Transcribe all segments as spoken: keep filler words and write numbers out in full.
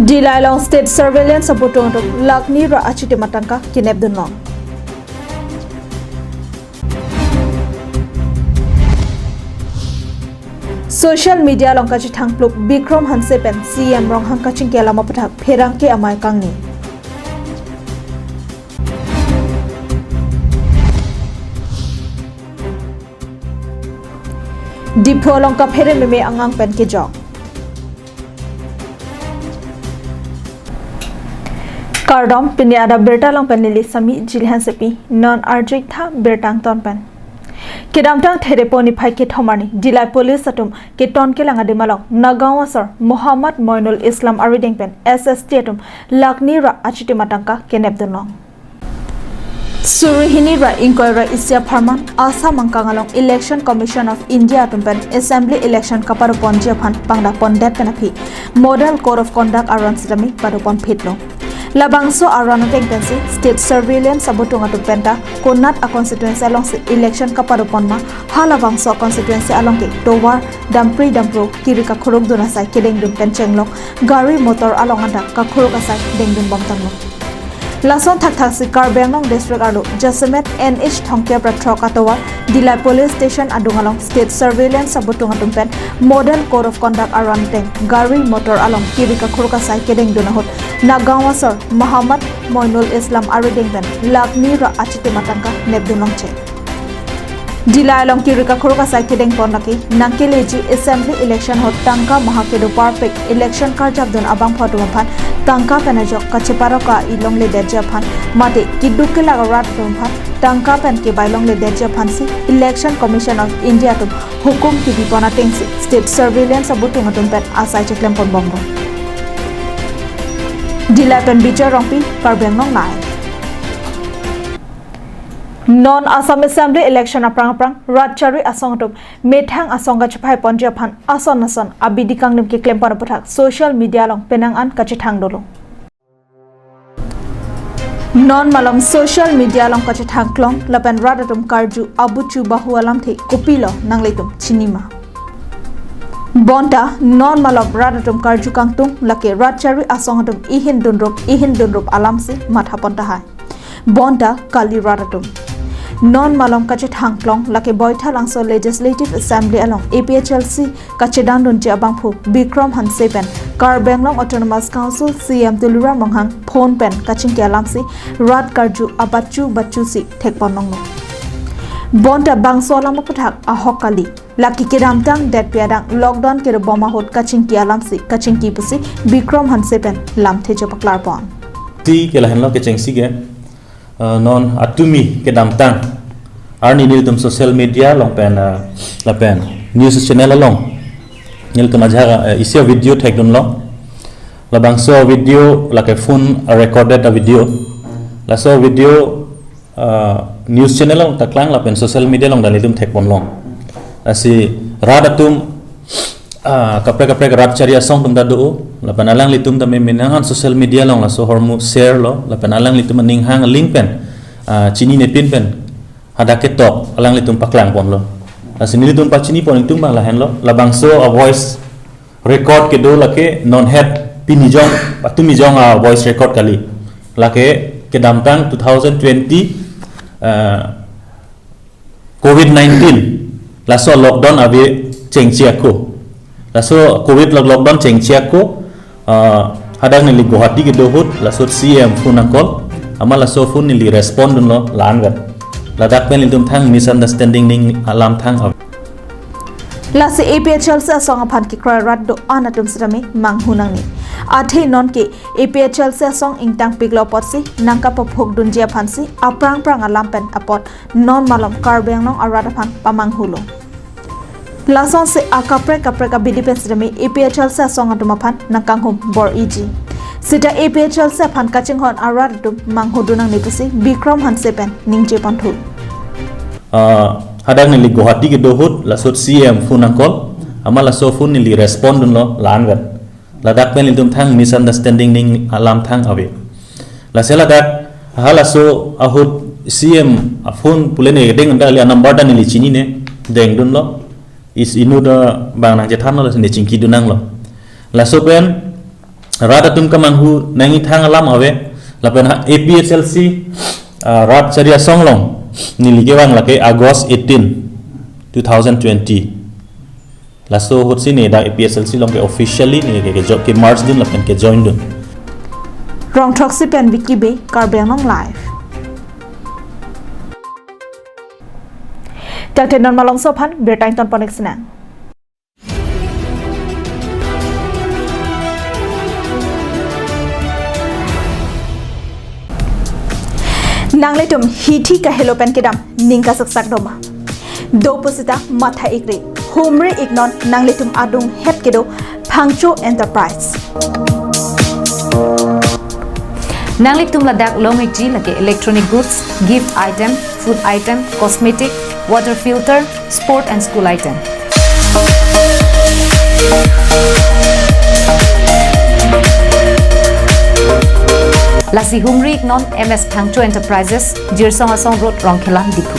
Dillai along state surveillance abutung atum lakh ni ra achitim atangka kenep dunlong. Social media along kachethang plup Bikram Hanse pen C M Ronghang kachingki alam aputhak pherangke amei kangni. Diphu along kaphere meme angang pen kejok. Kardom, pini adap birta along pen neli Sami Jilhan Sepi, non arjuik tha birta angton pen. Kedamtang Therepo niphai kethom arni, Dillai police atum keton kelang adim along, Nagaon asor Muhammad Moinul Islam arideng pen S S T atum lakh ni ra achitim atangka kenep dunlong. Suri hini ra ingkoi ra isi apharman Assam angkang along Election Commission of India atum pen Assembly election kapadoponji aphan pangdakpondet pen aphi Model Code of Conduct aron sitame padopon phitlo. Labangso aron ateng pensi state surveillance abutung atum penta konat a constituency alongsi election kapadopon ma, halabangso constituency along ke tovar dampri dampro kiri kakhuruk dun asai kedeng dun pen chenglok gari motor along anta kakhuruk asai deng dun bom tanglo. Lason thakthak si Karbi Anglong district arlo jasemet N H thongkep ra throk atovar Dillai police station adung along state surveillance abutung atum pen Model Code of Conduct aron ateng gari motor along kiri kakhuruk asai kedeng dun ahut Nagaon asor Muhammad Moinul Islam arideng pen lakh ni ra achitim atangka nep dunlong che. Dillai along kiri kakhuruk asai kedengpon lake nangkeleji assembly election ahut tangka maha kedo parpik election karjap dun abangphu atum aphan tangka pen ajok kacheparoka ilong ledetji aphan mate keduk kelak arat atum aphan tangka pen kebai long ledetji aphansi Election Commission of India atum hukum kibipon atengsi state surveillance abutung atum pen asai cheklempon bomlo. Dillai pen Bijoy Rongpi, Karbi Anglong Live. Non Assam Assembly election aphrang aphrang rat chari asong atum methang asong kachephaiponji aphan ason ason abidi kangnim keklempon aputhak social media along penang an kachethang dolo. Non malom social media along kachethang klong lapen rat atum karju abuchu bahu alamthe kopilo nanglitum chinima. Bonta non malom rat atum karju kangtung lake rat chari asong atum ihin dunrup ihin dunrup alamsi mathapon tahai. Bonta kali rat atum. Non malom kachethang klong lake Baithalangso Legislative Assembly along A P H L C kachedandunji abangphu Bikram Hanse pen Karbi Anglong Autonomous Council C M Tuliram Ronghang phone pen kachingki alamsi rat karju abachu bachusi thekpon longlo. Bonta bangso alam aputhak ahok kali. Lake kedamtang detpi adang lockdown kedobom ahut kachingki alamsi kachingki pusi Bikram Hanse pen lamthe chepaklarpon. Ti ke lahenlo kechengsi ke, eh, non atumi kedamtang arni nelitum social media along pen, eh, lapen news channel along nelitum ajak, eh, isi video thekdunlo. Labangso video lake phone recorded a video. Laso video ah, news channel along ta klang lapen social media along ta nelitum thekpon long. Lasi rat atum, ah, kaprek kaprek rat chari asong atum ta do, lapen alanglitum ta me menang an social media along laso ahormu share lo, lapen alanglitum aning hang link pen, ah, chininepin pen hadak ketok alanglitum paklangponlo. Lasi nelitum pachinipon ingtung abang lahenlo, labangso a voice record kedo lake non het pini jong, atumi jong a voice record kali. Lake kedamtang two thousand twenty, eh, covid nineteen, laso lockdown ave chengchi ako. Laso covid lock-, lockdown chengchi ako, eh, hadak neli Guwahati kedo ahut, laso C M phone nangcall, amat laso phone neli respond dunlo la-an vet. Ladak pen nelitum thang misunderstanding ning alam thang ave. Lasi A P H L C asong aphan kekroi rat do-an atum sitame manghu nangne. Athe non ke A P H L C asong ingtangpiklo apotsi nangkapaphukdunji aphansi aphrang phrang alam pen apot non malom Karbi Anglong arat aphan pamanghulo. Lasonsi akaprek kaprek abidi pen sitame A P H L C asong atum aphan nangkanghum bor-iji. Seta A P H L C aphan kachinghon arat atum manghudun nangne pusi Bikram Hanse pen ningjeponthu. Ah, hadak neli Guwahati kedo ahut, laso C M phone nangcall, amat laso phone neli respond dunlo la-an vet. Ladak pen nelitum thang misunderstanding ning alam thang ave. Lasi ladak halaso ahut C M a phone pule ne deng anta kali, a number ta neli chinine, dengdunlo. Is inut abang nangchethanlo, lasi ne chingkidun nanglo. Laso pen Rat atum kamanghu nangji thang alam ave, lapen ha A P H L C, ah, rat chari asong along neli kevang lake August eighteen, two thousand twenty. Laso ahut si ne dak A P H L C along ke officially ne ke, ke jo-, ke merge dun lapen ke join dun. Rongthroksi pen Vicky Bey, Karbi Anglong Live. Tangte non malomso aphan birta ingtonpon-ik sinang. Nanglitum hithi kahelo pen kedam ning kasaksak doma. Do pusita matha-ikre. Humri-iknon nanglitum adunghet kedo Phangcho Enterprise. Nanglitum ladak long-ikji lake electronic goods, gift item, food item, cosmetic, water filter, sport and school item. Lasi humri-iknon M S Phangcho Enterprises, Jirsong Asong Road, Rongkhelan, Diphu.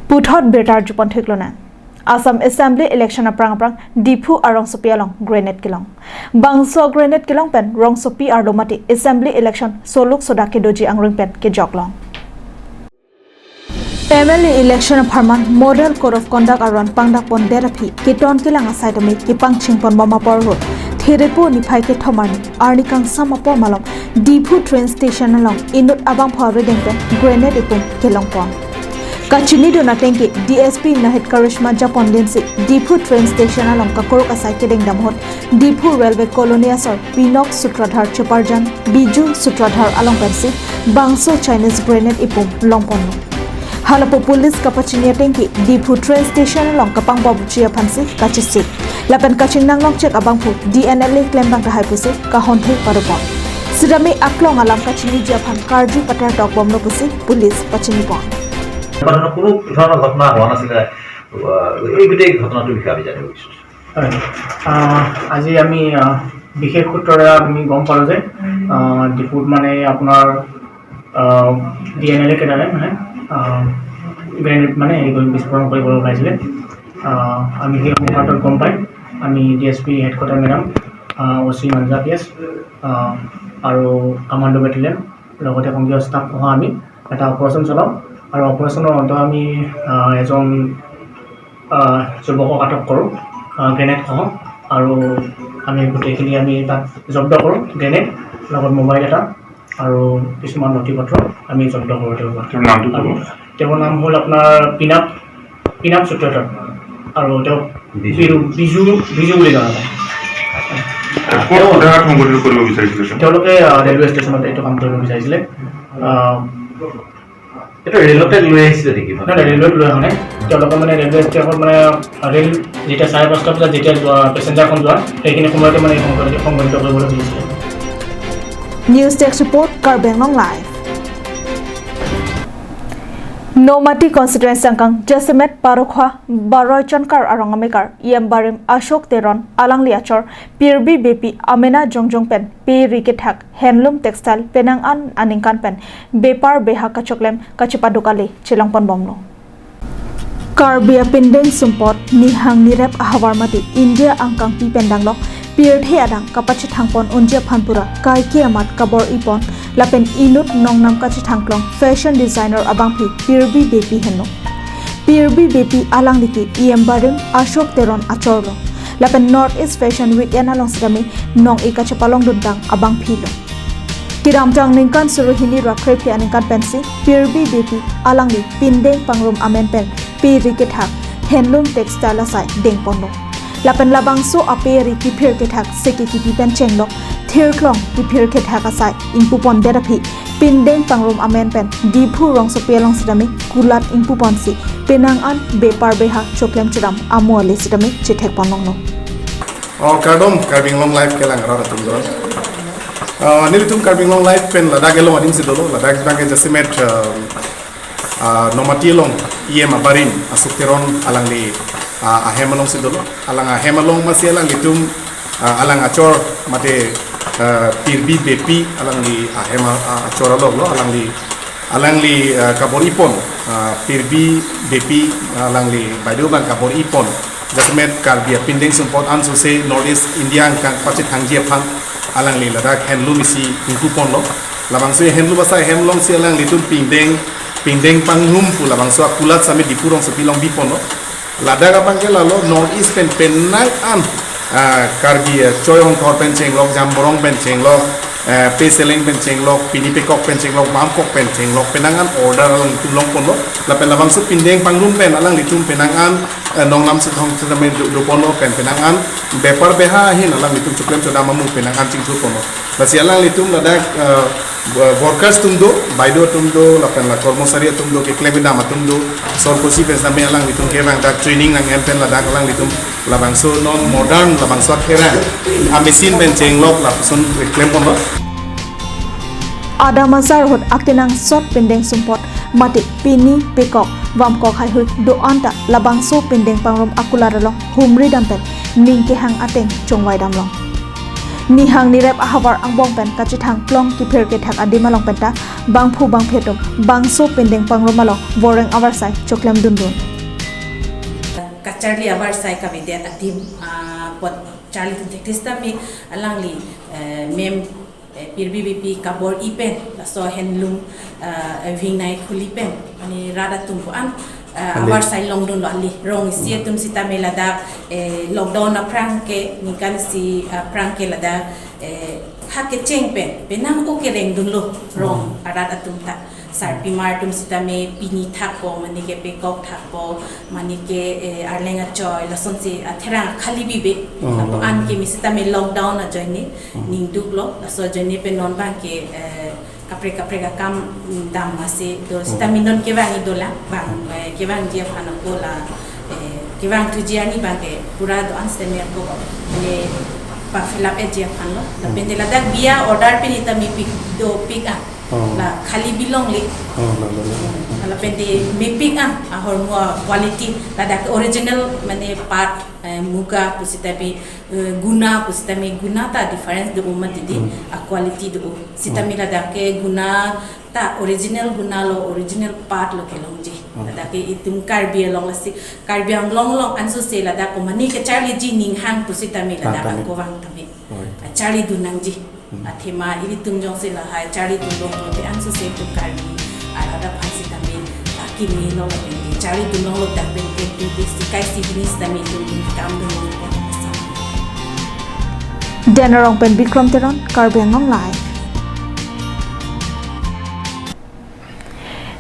Puthot birta arjupon theklonang. Assam Assembly Election aphrang aphrang Diphu arongsopi along grenade kelong. Bangso grenade kelong pen rongsopi arlo mate Assembly Election soluk sodak kedoji angring pen kejoklong. M L A election apharman Model Code of Conduct aron pangdakpondet aphi keton kelang asai tame kepangchingponbom apor ahut Therepo niphai kethom arni, arni kangsam apor malom Diphu train station along inut abangphu avedeng pen grenade ipum kelongpon. Kachinidun ateng ke D S P Nahit Karishma japon dinsi Diphu train station along kakuruk asai kedengdam ahut Diphu Railway Colony asor Pinok Sutradhar Cheparjan Biju Sutradhar along pensi bangso Chinese grenade ipum longponlo. Halapu police kapachini ateng ke Diphu train station along kapangbobuchi aphansi kachesik. Lapen kachingnanglongchek abangphu D N L A klembang tahai pusi kahonthe padopon. Sitame aklong alam kachiniji aphan karju patar tokbomlo pusi police pachinipon. মানে কোনো ধৰণৰ ঘটনা হোৱা নাছিলে। আহ, এই গোটেই ঘটনাটোৰ বিষয়ে আমি জানিব বিচাৰিছোঁ। হয়। আহ, আজি আমি, আহ, বিশেষ সূত্ৰৰে আমি গম পালোঁ যে, আহ, ডিপুত মানে আপোনাৰ, আহ, ডি এন এল এ কেডাৰে মানে, আহ, গ্ৰেনেড মানে হেৰি কৰি বিস্ফোৰণ কৰিবলৈ ওলাইছিলে। আহ, আমি সেই মুহূৰ্তত গম পাই আমি D S P headquarter madam, আহ, O' C Manja P S, আহ, আৰু কমাণ্ডো বেটেলিয়ন লগতে সংঘীয় ষ্টাফসহ আমি এটা অপাৰেশ্যন চলাওঁ আৰু অপাৰেশ্যনৰ অন্তত আমি, আহ, এজন, আহ, যুৱকক আটক কৰোঁ, আহ, গ্ৰেনেডসহ। আৰু আমি গোটেইখিনি আমি তাত জব্দ কৰোঁ, গ্ৰেনেড লগত মোবাইল এটা আৰু কিছুমান নথি পত্ৰ আমি জব্দ কৰোঁ তেওঁৰ পৰা। তেওঁৰ নামটো ক'ব? তেওঁৰ নাম হ'ল আপোনাৰ পিনাক, পিনাক চুত্ৰধৰ আৰু তেওঁ বিজু। বিজু, বিজু, বিজু বুলি জনা যায়। ক'ত সোধাঘাত সংঘটিত কৰিব বিচাৰিছিলে তেওঁ? তেওঁলোকে, আহ, ৰেলৱে ষ্টেচনত এইটো কাম কৰিব বিচাৰিছিলে। আহ, এইটো ৰেলতে লৈ আহিছিলে নেকি? নাই, নাই, ৰেলৱেত লৈ অহা নাই। তেওঁলোকে মানে ৰেলৱে ষ্টেচনত মানে ৰেল যেতিয়া চাৰে পাঁচটা বজাত যেতিয়া যোৱা, পেচেঞ্জাৰখন যোৱা, সেইখিনি সময়তে মানে সংঘটিত, সংঘটিত কৰিবলৈ খুজিছিলে। News Desk Report, Karbi Anglong Live. Nomati constituency angkang Jasemet Parokhowa Baroi Chonkar arong amekar E M barim Ashok Teron alangli achor Pirbi Beypi amena jongjong pen pe ri kethak handloom textile penang an aningkan pen bepar beha kachoklem kachepaduk ale chelongponbomlo. Karbi apindeng sumpot nihang nirep ahavar mate India angkangpi pen danglok pirthe adang kapachethangpon unji aphan pura kaike amat kabor-ipon lapen inut nongnam kachethangklong fashion designer abangpi Pirbi Beypi henlo. Pirbi Beypi alangli ke E M barim Ashok Teron achorlo. Lapen North East Fashion Weekend along sitame nong-e kachepalongduntang abangpilo. Kedamtang ningkan suri hini ra kre phli aningkan pensi Pirbi Beypi alangli pindeng pangrum amen pen pe ri kethak handloom textile asai dengponlo. Lapen labangso ape ri kiphir kethak seke kipi pen chenglok thirklong kiphir kethak asai ingpupondet aphi pindeng pangrum amen pen Diphu rongsopi along sitame kulat ingpuponsi penang an bepar beha choklem chodam amo ale sitame chethekponlonglo. Oh, kardom, Karbi Anglong Live kelang arat atum doron. Ah, nelitum Karbi Anglong Live pen ladak elong adin si dolo, ladak bangke Jasemet, ah, ah, Nomati along E M abarim Ashok Teron alangli, ah, ahem along si dolo. Alang ahem along masi alanglitum, ah, alang achor mate, ah, Pirbi Beypi alangli ahem a-, ah, achor along lo, alangli, Alangli, ah, kabor-ipon, ah, Pirbi Beypi, alangli baideo abang kabor-ipon. Jasemet Karbi apindeng sumpot ansose North East India angkang pachethangji aphan alangli ladak handloom isi ingkuponlo. Labangso handloom asai hem alongsi alanglitum pindeng, pindeng pangrum pu labangso akulat sitame Diphu rongsopi along biponlo. Ladak abang ke lalo North East pen penang an, ah, Karbi, eh, Choi Hongthor pen chenglok, Jamborong pen chenglok, eh, Pe Seleng pen chenglok, Pini Pekok pen chenglok, Bamkok pen chenglok, penang an order alanglitum longponlo. Lapen labangso pindeng pangrum pen alanglitum penang an, eh, nong lam sethong sitame do, doponlo pen penang an bepar beha ahin alanglitum choklem chodam amu penang an chingthurponlo. Lasi alanglitum ladak, eh, workers atum do, baideo atum do, lapen la kormosari atum do, keklem kedam atum do, sorkosi pen sitame alanglitum kevang dak training nang-en pen ladak alanglitum labangso non modern labangso akhera a machine pen chenglok lapuson klemponlo. Adam asar ahut akenangsot pindeng sumpot mate Pini Pekok Bamkok haihui do-an ta labangso pindeng pangrum akulat along humri dam pen ning kehang ateng chongvai damlong. Nihang nirep ahavar angbong pen kachethang klong kiphir kethak adim along penta bangphu bangphi atum bangso pindeng pangrum along voreng avarsai choklem dundun. Kacharli avarsai kavedet adim, ah, apot charlidun thekthis tame alangli, eh, mem, eh, Pirbi Beypi kabor-i pen laso handloom, ah, wingnai khuli pen mane rat atum ko-an, ah, ale, avarsai longdunlo, ale rong isi atum sitame ladak, eh, lockdown aphrang ke ningkan isi, ah, aphrang ke ladak, eh, hak kecheng pen penang o kerengdunlo rong, hmm, arat atum ta. Sarpimar atum sitame Pini thakpo, mane ke Pekok thakpo, mane ke, eh, Arleng Achoi, lasonsi, ah, therang khali bibe. Oh, lapu, oh, an ke mi sitame lockdown ajoine, oh, ningduklo, laso ajoine pen non abang ke, eh, kaprek kaprek akam, mm, dam masi do, oh, sitame non kevang-i dolang, bang, oh, eh, kevangji aphan ako la, eh, kevangthuji ani abang ke pura do-an sitame ako, eh, pa fill up eji aphanlo. Lapen, hmm, de ladak biya order pen ita mepik dopik an. Oh. La khali bilongle. Oh, la, la, la. Hmm. Lapen de mepik an ahormu quality ladak original mane part, eh, muga pu sitame, eh, guna pu sitame guna ta difference do mati di, hmm, a quality do. Sitame, hmm, ladak ke guna ta original guna lo, original part lo kelongji. Hmm. Ladak ke itum Karbi along lasi Karbi Anglong along ansose ladak ko mane kacharliji ning hang pu sitame ladak, ah, tame, ako vang tame. Oh, charlidun nangji. Hmm. Athema ilitum jongsi lahai charlidunlong lote ansose itum Karbi arat aphan sitame akimi lo lapen charlidunlong lo dak pen ke tu tu sikai si hini sitame itum inkam dunlong lo. Dena Rongpi pen Bikram Teron, Karbi Anglong Live.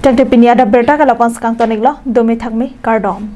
Tangte pini adap birta ke la-an si kangton-iklo, dome thakme, kardom.